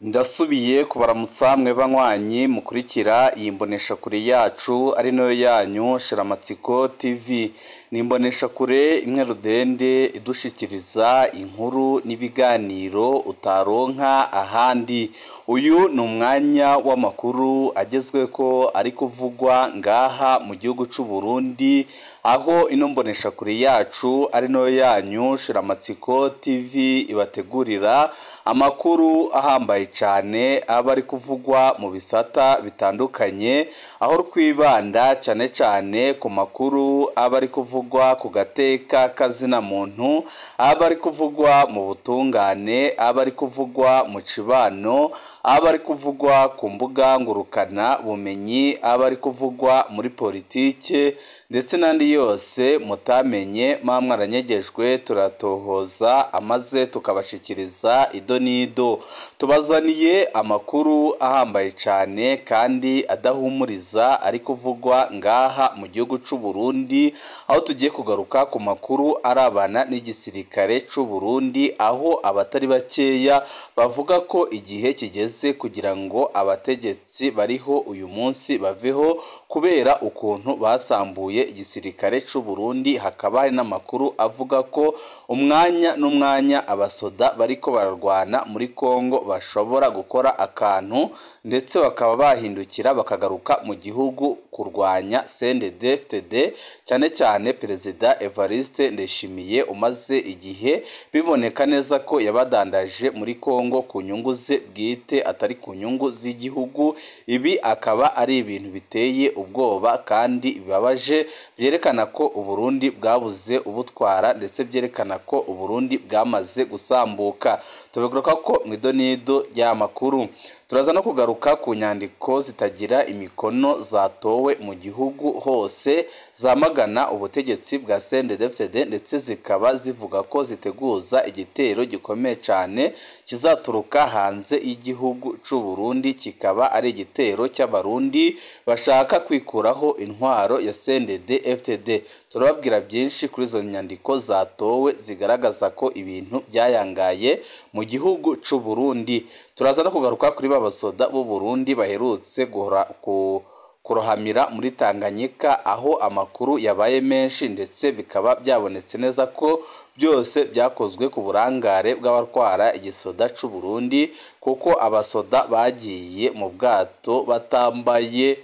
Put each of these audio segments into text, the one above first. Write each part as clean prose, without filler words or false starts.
Ndasubiye kubaramutsa mwe banywanyi mukurikira iyi mboneshakure yacu ari nayo yanyu Shiramatsiko TV. Ni imboneshakure imwe rudende idushikiriza inkuru n'ibiganiro utaronka ahandi. Uyu ni umwanya w'amakuru agezweko ari kuvugwa ngaha mu gihugu c'u Burundi, aho ino mboneshakure yacu ari nayo yanyu Shiramatsiko TV ibategurira amakuru ahambaye cyane aba ari kuvugwa mu bisata bitandukanye, aho twibanda cyane cyane ku makuru aba ari kuvugwa ku gateka kazina muntu, aba ari kuvugwa mu butungane, aba ari kuvugwa mu cibano, aba ari kuvugwa ku mbuga ngurukana bumenyi, aba ari kuvugwa muri politike ndetse n'andi yose mutamenye mwa mwaranyegejwe, turatohoza amaze tukabashikiriza ido n'ido. Tubazaniye amakuru ahambaye cyane kandi adahumuriza ari kuvugwa ngaha mu gihugu c'u Burundi, aho tugiye kugaruka ku makuru arabana n'igisirikare c'u Burundi, aho abatari bakeya bavuga ko igihe kigeze kugira ngo abategetsi bariho uyu munsi baveho kubera ukuntu basambuye igisirikare c'u Burundi. Hakaba hari n'amakuru avuga ko umwanya n'umwanya abasoda bariko bararwana muri Kongo bashobora gukora akantu ndetse bakaba bahindukira bakagaruka mu gihugu kurwanya CNDD-FDD, cyane cyane Perezida Evariste Ndayishimiye umaze igihe biboneka neza ko yabadandaje muri Kongo ku nyungu ze bwite atari ku nyungu z'igihugu. Ibi akaba ari ibintu biteye ubwoba kandi bibabaje, byerekana ko Uburundi bwabuze ubutwara ndetse byerekana ko Uburundi bwamaze gusambuka. Tubigaruka ko mu idonido ry'amakuru. Turaza no kugaruka ku nyandiko zitagira imikono zatowe mu gihugu hose zamagana ubutegetsi bwa CNDD-FDD, ndetse zikaba zivuga ko ziteguza igitero gikomeye cyane kizaturuka hanze y'igihugu c'u Burundi, kikaba ari igitero cy'abarundi bashaka kwikuraho intwaro ya CNDD-FDD. Turababwira byinshi kuri izo nyandiko zatowe zigaragaza ko ibintu byayangaye mu gihugu c'u Burundi. Turaza no kugaruka kuri babasoda b'u Burundi baherutse kurohamira muri Tanganyika, aho amakuru yabaye menshi ndetse bikaba byabonetse neza ko byose byakozwe ku burangare bw'abatwara igisoda c'u Burundi, kuko abasoda bagiye mu bwato batambaye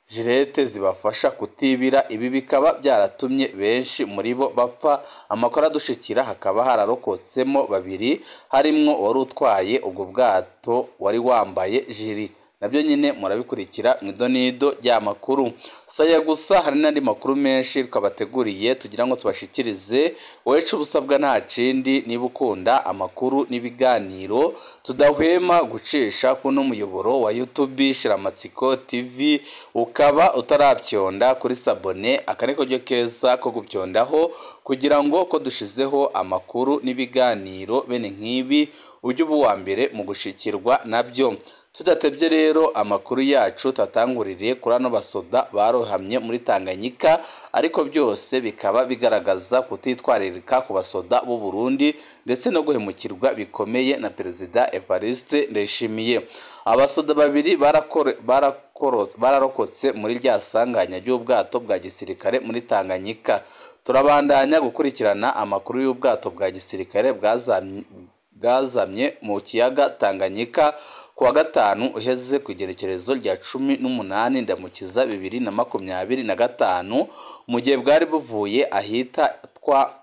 jirete zibafasha kutibira. Ibi bikaba byaratumye benshi muri bo bapfa. Amakuru adushikira hakaba hararokotsemo babiri, harimwo wari utwaye ubwo bwato wari wambaye jiri. Nabyo nyine murabikurikira mu idonido ry'amakuru. Saya gusa hari n'andi makuru menshi twabateguriye tugira ngo tubashikirize. Wowe ubusabwa nta kindi, niba ukunda amakuru n'ibiganiro tudahwema gucisha kuno muyoboro wa YouTube Shiramatsiko TV, ukaba utarabyonda kuri sabone, aka niko ryo keza ko gubyondaho kugira ngo ko dushizeho amakuru n'ibiganiro bene nk'ibi ujye uba uwa mbere mu gushikirwa nabyo. Tudatebye rero amakuru yacu tatanguririye kuri ano basoda barohamye muri Tanganyika, ariko byose bikaba bigaragaza kutitwaririka ku basoda b'u Burundi ndetse no guhemukirwa bikomeye na Perezida Evariste Ndayishimiye. Abasoda babiri bararokotse muri rya sanganya ry'ubwato bwa gisirikare muri Tanganyika. Turabandanya gukurikirana amakuru y'ubwato bwa gisirikare bwazamye mu kiyaga Tanganyika kuwa gatanu uheze ku igerekerezo rya 18 Ndamukiza 2025, mu gihe bwari buvuye ahitwa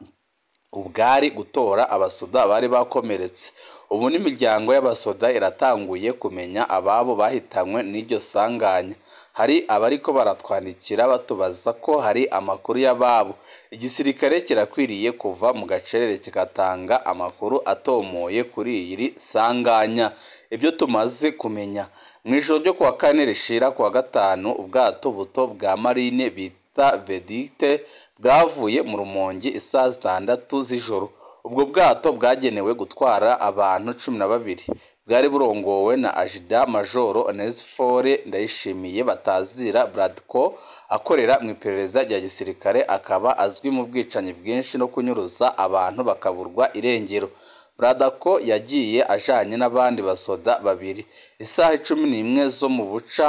ubwari gutora abasoda bari bakomeretse. Ubu n'imiryango y'abasoda iratanguye kumenya ababo bahitanywe n'iryo sanganya. Hari abariko baratwandikira batubaza ko hari amakuru y'ababo. Igisirikare kirakwiriye kuva mu gacerere kigatanga amakuru atomoye kuri iri sanganya. Ibyo tumaze kumenya mu ijoro ryo kuwa kane rishira kuwa gatanu, ubwato buto bwa marine bita Vedite bwavuye mu Rumonge isaha 6 z'ijoro. Ubwo bwato bwagenewe gutwara abantu 12, bwari burongowe na Ajida Majoro Onesphore Ndayishimiye batazira Bradco, akorera mu iperereza rya gisirikare, akaba azwi mu bwicanyi bwinshi no kunyuruza abantu bakaburwa irengero. Bradako yagiye ajanye n'abandi basoda babiri. Isaha 11 zo mu buca,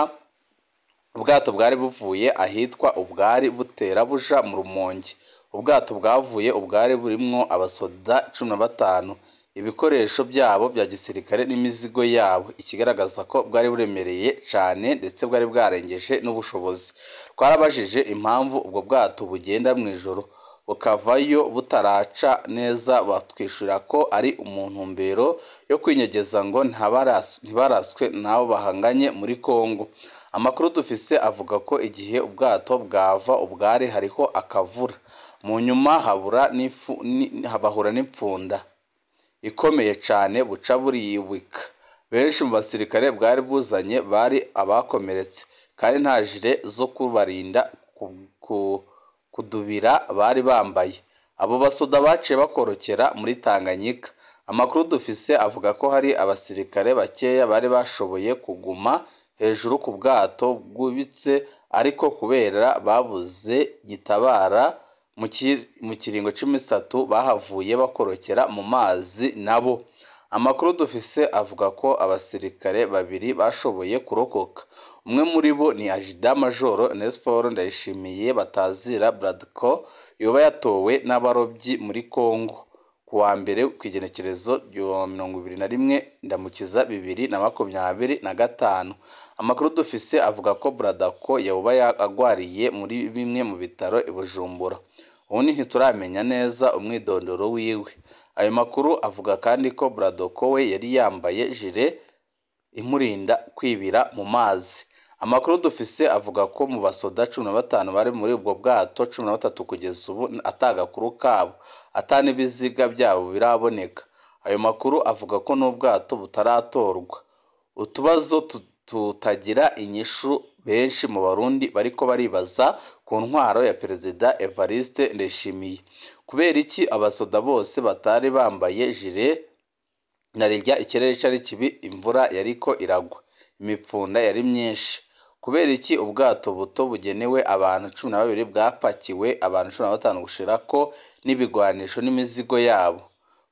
ubwato bwari buvuye ahitwa Ubwari butera buja mu Rumonge. Ubwato bwavuye Ubwari burimwo abasoda 15, ibikoresho byabo bya gisirikare n'imizigo yabo, ikigaragaza ko bwari buremereye cane ndetse bwari bwarengeje n'ubushobozi. Twarabajije impamvu ubwo bwato bugenda mw'ijoro bukavayo butaraca neza, batwishura ko ari mu ntumbero yo kwinyegeza ngo ntibaraswe n'abo bahanganye muri Kongo. Amakuru dufise avuga ko igihe ubwato bwava Ubwari hariho akavura, mu nyuma bahura n'imfunda ikomeye cane buca buribika. Benshi mu basirikare bwari buzanye bari abakomeretse, kandi nta jire zo kubarinda kudubira bari bambaye. Abo basoda baciye bakorokera muri Tanganyika. Amakuru dufise avuga ko hari abasirikare bakeya bari bashoboye kuguma hejuru ku bwato bwubitse, ariko kubera babuze gitabara mu kiringo c'iminsi itatu bahavuye bakorokera mu mazi nabo. Amakuru dufise avuga ko abasirikare babiri bashoboye kurokoka. Umwe muri bo ni Ajida Majoro Onesphore Ndayishimiye batazira Bradco, yoba yatowe n'abarobyi muri Kongo kuwa mbere kw'igenekerezo rya 21 Ndamukiza 2025. Amakuru dufise avuga ko Bradako yoba agwariye muri bimwe mu bitaro i Bujumbura. Ubundi ntituramenya neza umwidondoro wiwe. Ayo makuru avuga kandi ko Bradoko we yari yambaye jire imurinda kwibira mu mazi. Amakuru dufise avuga ko mu basoda 15 bari muri ubwo bwato, 13 kugeza ubu atagakuru kabo, ata n'ibiziga byabo biraboneka. Ayo makuru avuga ko n'ubwato butaratorwa. Utubazo tutagira inyishu benshi mu Barundi bariko baribaza ku ntwaro ya Perezida Evariste Ndayishimiye. Kubera iki abasoda bose batari bambaye jire na rirya ikirere cari kibi, imvura yariko iragwa, imipfunda yari myinshi? Kubera iki ubwato buto bugenewe abantu 12 bwapakiwe abantu 15 gushirako n'ibigwanisho n'imizigo yabo?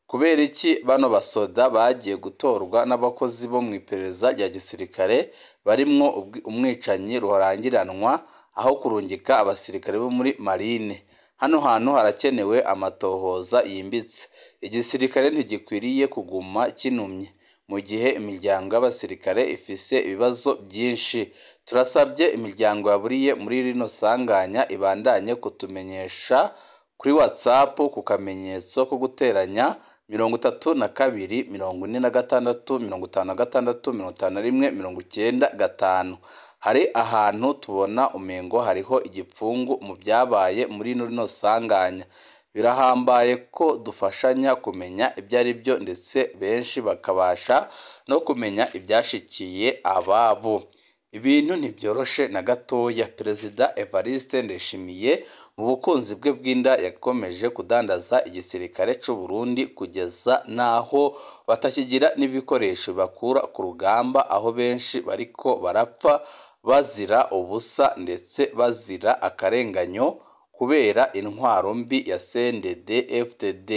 Kubera iki bano basoda bagiye gutorwa n'abakozi bo mw'iperereza rya gisirikare barimwo umwicanyi rurangiranwa aho kurungika abasirikare bo muri marine? Hano hantu harakenewe amatohoza yimbitse. Igisirikare ntigikwiriye kuguma kinumye mu gihe imiryango y'abasirikare ifise ibibazo byinshi. Turasabye imiryango yaburiye muri rino sanganya ibandanye kutumenyesha kuri WhatsApp ku kamenyetso ko guteranya 32 46 56 51 95. Hari ahantu tubona umengo hariho igipfungu mu byabaye muri rino sanganya. Birahambaye ko dufashanya kumenya ibyo ari byo, ndetse benshi bakabasha no kumenya ibyashikiye ababo. Ibintu ntibyoroshe na gatoya. Perezida Evariste Ndayishimiye mu bukunzi bwe bw'inda yakomeje kudandaza igisirikare c'u Burundi kugeza naho batakigira n'ibikoresho bakura ku rugamba, aho benshi bariko barapfa bazira ubusa ndetse bazira akarenganyo kubera intwaro mbi ya CNDD-FDD.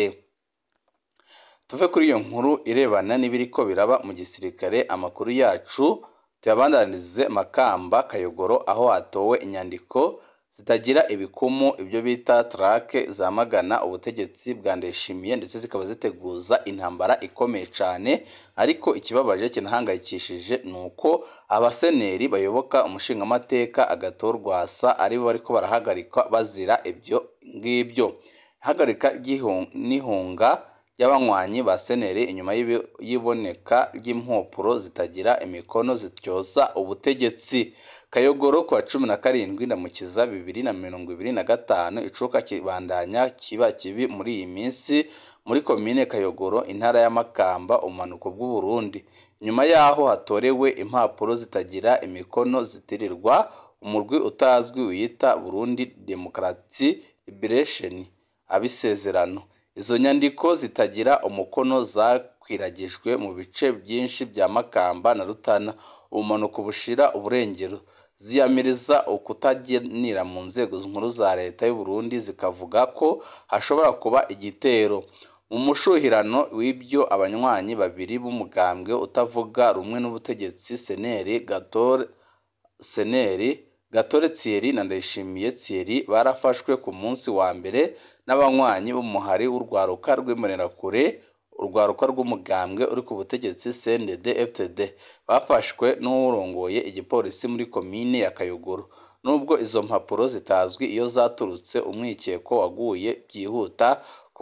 Tuve kuri iyo nkuru irebana n'ibiriko biraba mu gisirikare, amakuru yacu tuyabandanirize Makamba Kayogoro, aho hatowe inyandiko zitagira ibikumu, ibyo bita trake, zamagana ubutegetsi bwa Ndayishimiye, ndetse zikaba ziteguza intambara ikomeye cane. Ariko ikibabaje kinahangayikishije ni uko abaseneri bayoboka umushingamateka Agathon Rwasa aribo bariko barahagarikwa bazira ibyo ngibyo. Ihagarika n'ihunga ry'abanywanyi ba seneri inyuma y'iboneka ry'impapuro zitagira imikono zityoza ubutegetsi. Kayogoro kuwa 17 Ndamukiza 2025. Icuka kibandanya kiba kibi muri iyi minsi muri komine Kayogoro, intara ya Makamba, ubumanuko bw'u Burundi, nyuma yaho hatorewe impapuro zitagira imikono zitirirwa umurwi utazwi wiyita Burundi Democratic Liberation abisezerano. Izo nyandiko zitagira umukono zakwiragijwe mu bice byinshi bya Makamba na Rutana, ubumanuko bushira uburengero, ziyamiriza ukutaganira mu nzego nkuru za leta y'u Burundi, zikavuga ko hashobora kuba igitero. Mu mushuhirano w'ibyo, abanywanyi babiri b'umugambwe utavuga rumwe n'ubutegetsi CNL Gatore Thierry na Ndayishimiye Thierry barafashwe ku munsi wa mbere n'abanywanyi b'umuhari w'urwaruka rw'Imbonerakure, urwaruka rw'umugambwe uri ku butegetsi CNDD-FDD. Bafashwe n'uwurongoye igipolisi muri komine ya Kayogoro. Nubwo izo mpapuro zitazwi iyo zaturutse, umwikeko waguye byihuta ku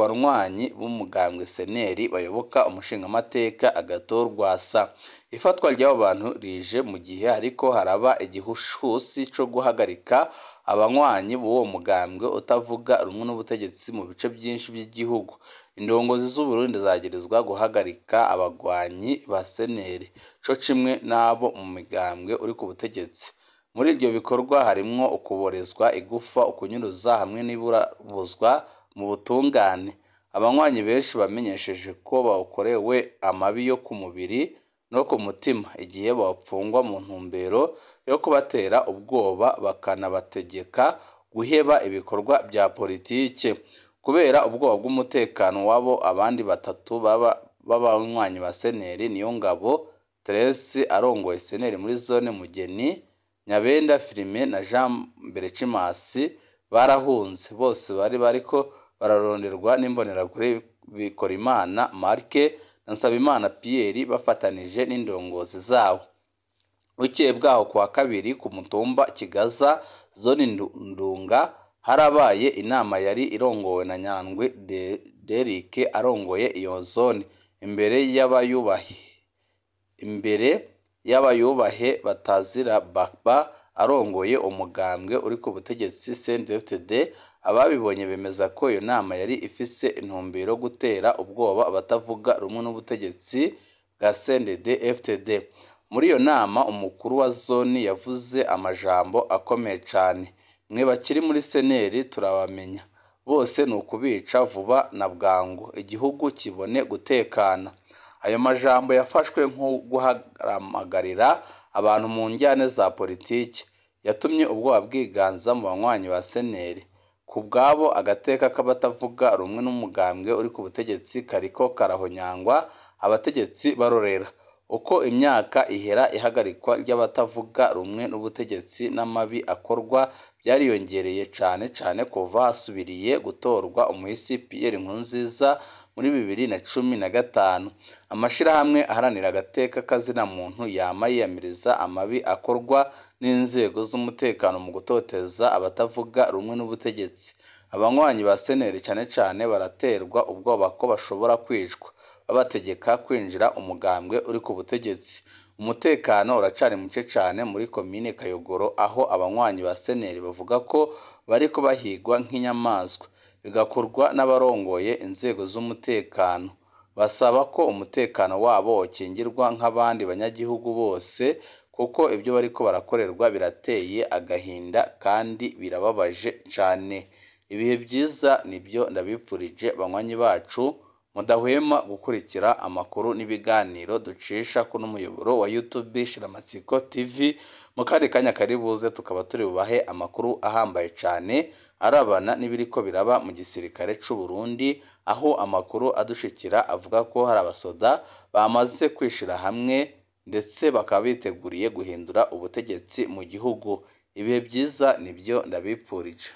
banywanyi b'umugambwe CNL bayoboka umushingamateka Agathon Rwasa. Ifatwa ry'abo bantu rije mu gihe hariko haraba igihuhusi co guhagarika abanywanyi b'uwo mugambwe utavuga rumwe n'ubutegetsi mu bice byinshi by'igihugu. Indongozi z'Uburundi zagirizwa guhagarika abagwanyi ba CNL co kimwe n'abo mu migambwe uri ku butegetsi. Muri ivyo bikorwa harimwo ukuborezwa igufa, ukunyuruza hamwe n'iburabuzwa mu butungane. Abanywanyi benshi bamenyesheje ko bakorewe amabi yo ku mubiri no ku mutima igihe bapfungwa mu ntumbero yo kubatera ubwoba bakanabategeka guheba ibikorwa bya politike. Kubera ubwoba bw'umutekano wabo, abandi batatu b'abanywanyi ba CNL, Niyongabo Therese arongoye CNL muri zone Mugeni, Nyabenda Firime na Jean Mberecimasi barahunze. Bose bari bariko bararonderwa n'Imbonerakure Bikorimana Marc na Nsabimana Pierre bafatanije n'indongozi zabo. Bukeye bwaho kuwa kabiri ku mutumba Kigaza, zone Ndunga, harabaye inama yari irongowe na Nyandwi Derike arongoye iyo zone imbere y'abayubahe batazira Bakba arongoye umugambwe uri ku butegetsi CNDD-FDD. Ababibonye bemeza ko iyo nama yari ifise intumbero yo gutera ubwoba abatavuga rumwe n'ubutegetsi bwa CNDD-FDD. Muri iyo nama umukuru wa zone yavuze amajambo akomeye cane: mwe bakiri muri CNL turabamenya bose, ni ukubica vuba na bwangu igihugu kibone gutekana. Ayo majambo yafashwe nko guhamagarira abantu mu njyane za politiki, yatumye ubwoba bwiganza mu banywanyi ba CNL. Ku bwabo, agateka k'abatavuga rumwe n'umugambwe uri ku butegetsi kariko karahonyangwa, abategetsi barorera. Uko imyaka ihera, ihagarikwa ry'abatavuga rumwe n'ubutegetsi n'amabi akorwa byariyongereye cane cane kuva hasubiriye gutorwa umuhisi Pierre Nkurunziza muri 2015. Amashirahamwe aharanira agateka k'azina muntu yama yiyamiriza amabi akorwa n'inzego z'umutekano mu gutoteza abatavuga rumwe n'ubutegetsi. Abanywanyi ba CNL cane cane baraterwa ubwoba ko bashobora kwicwa, babategeka kwinjira umugambwe uri ku butegetsi. Umutekano uracari muke cane muri komine Kayogoro, aho abanywanyi ba CNL bavuga ko bariko bahigwa nk'inyamaswa, bigakorwa n'abarongoye inzego z'umutekano. Basaba ko umutekano wabo wokingirwa nk'abandi banyagihugu bose, kuko ibyo bariko barakorerwa birateye agahinda kandi birababaje cane. Ibihe byiza nibyo ndabipfurije banywanyi bacu mudahwema gukurikira amakuru n'ibiganiro ducisha kuno muyoboro wa YouTube Shiramatsiko TV. Mu kandi kanya kari buze tukaba turi bubahe amakuru ahambaye cane arabana n'ibiriko biraba mu gisirikare c'u Burundi, aho amakuru adushikira avuga ko hari abasoda bamaze kwishira hamwe ndetse bakaba biteguriye guhindura ubutegetsi mu gihugu. Ibihe byiza nibyo ndabipfurije.